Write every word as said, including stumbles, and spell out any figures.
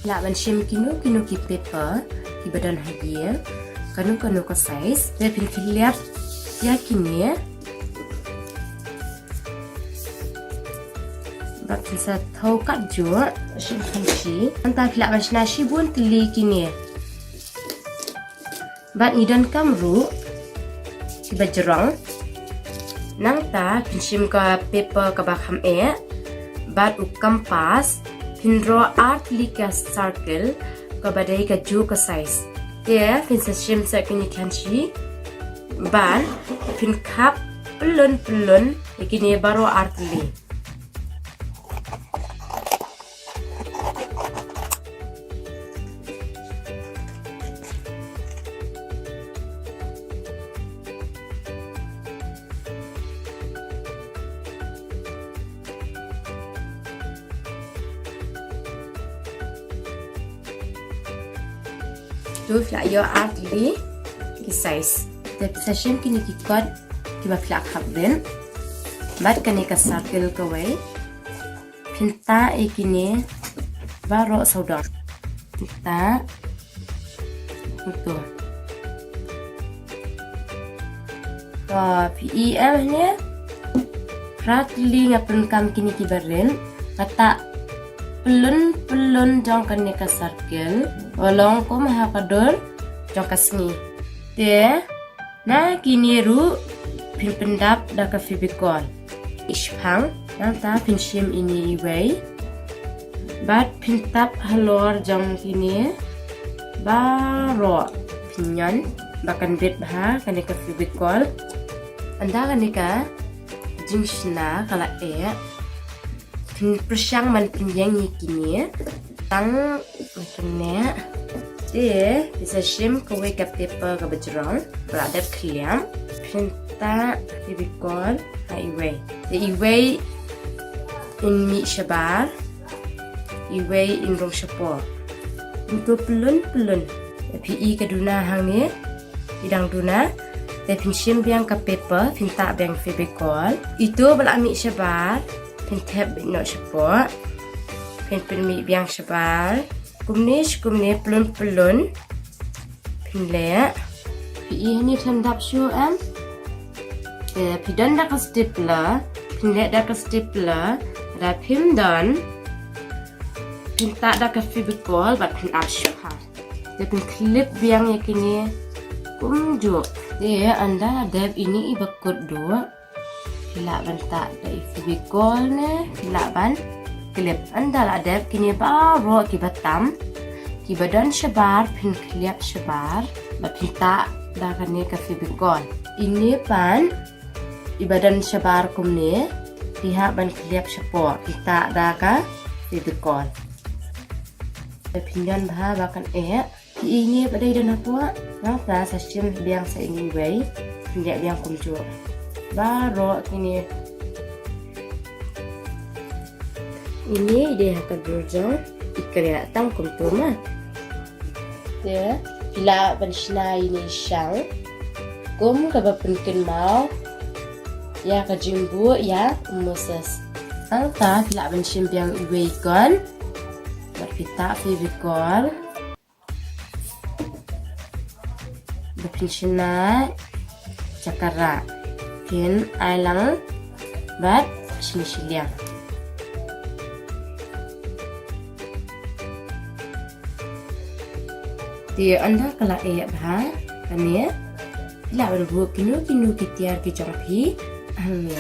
Lah ban shim kino kino ki paper kiba don ha ïing, kano kano ka size. Te phin khyllap ïa kine bad phin sa thaw katjuh shim khamshi. Nangta phi lah ban shna shibun tylli kine. Bad ngi donkam ruh kiba jrong. Nangta phin shim ka paper kaba kham eh bad u compass, phin roh ar tylli ka circle kaba dei kajuh ka size. Te phin sa shim sa kine khamshi bad phin khap pyllun pyllun ïa kine baroh ar tylli. To phi lah ïoh ar tylli ki size. Te phi sa shim kine ki kot kiba phi lah khap rit bad kane ka circle kawei. Phin tah ïa kine baroh sawdong. Phin tah. Uto. To phi i em hangne. Phra tylli nga pyndonkam kine kiba rit. Nga tah pyllun pyllun jong kane ka circle. Ba long kum ha ka dur jong ka sngi. Te na kine ruh phin pyndap da ka Fevicol. Ïa shipang, nangta phin shim ine iwei. Bad phin tap halor jong kine baroh, phin ñion ba kan bit bha kane ka Fevicol. Ynda kane ka jingshna ka la eh, phin pyrshang ban pynïeng ïa kine. Tang ma kane. Te phi sa shim kawei ka paper kaba jrong ba la dep khyllap. Phin tah Fevicol ha iwei. Te iwei in mih shabar, iwei in rung shapoh. Uto pyllun pyllun. Te phi i ka duna hangne. I dang duna. Te phin shim biang ka paper, phin tah biang Fevicol. Ito ba la mih shabar, phin thep beit noh shapoh. Phin pynmih biang shabar. Kumne shi kumne, pyllun pyllun. Phin leh. Phi i hangne phin dap shuh em. Te phi don da ka stapler, phin leh da ka stapler. Lada phim don, phin tah da ka Fevicol bad phin ap shuh ha. Te phin khyllap biang ïa kine kumjuh. Te ynda la dep ine iba kut duh, phi lah ban tah da i Fevicol ne phi lah ban khyllap. Ynda la dep kine baroh kiba tam, kiba don shabar phin khyllap shabar bad phin tah da kane ka Fevicol. Ine pat iba don shabar kumne, phi hap ban khyllap shapoh, phin tah da ka Fevicol. Te phin ñion bha ba kan eh. Phi i ine ba dei don hapoh, nangta sa shim biang sa ine iwei, phin leh biang kumjuh. Baroh kine. Ine i dei ha ka dur jong i kriah, tang kumto ma. Te phi lah ban shna ine i shang kum kaba pynkynmaw ïa ka jingbuh ïa u Moses. Nangta phi lah ban shim biang iwei kon. Bad phi tah Fevicol. Ba phin shna jaka rah, phin ai lang bad shna shiliang. Te ynda ka la eh bha kane, phi lah ban buh kino kino ki tiar ki jong phi hangne.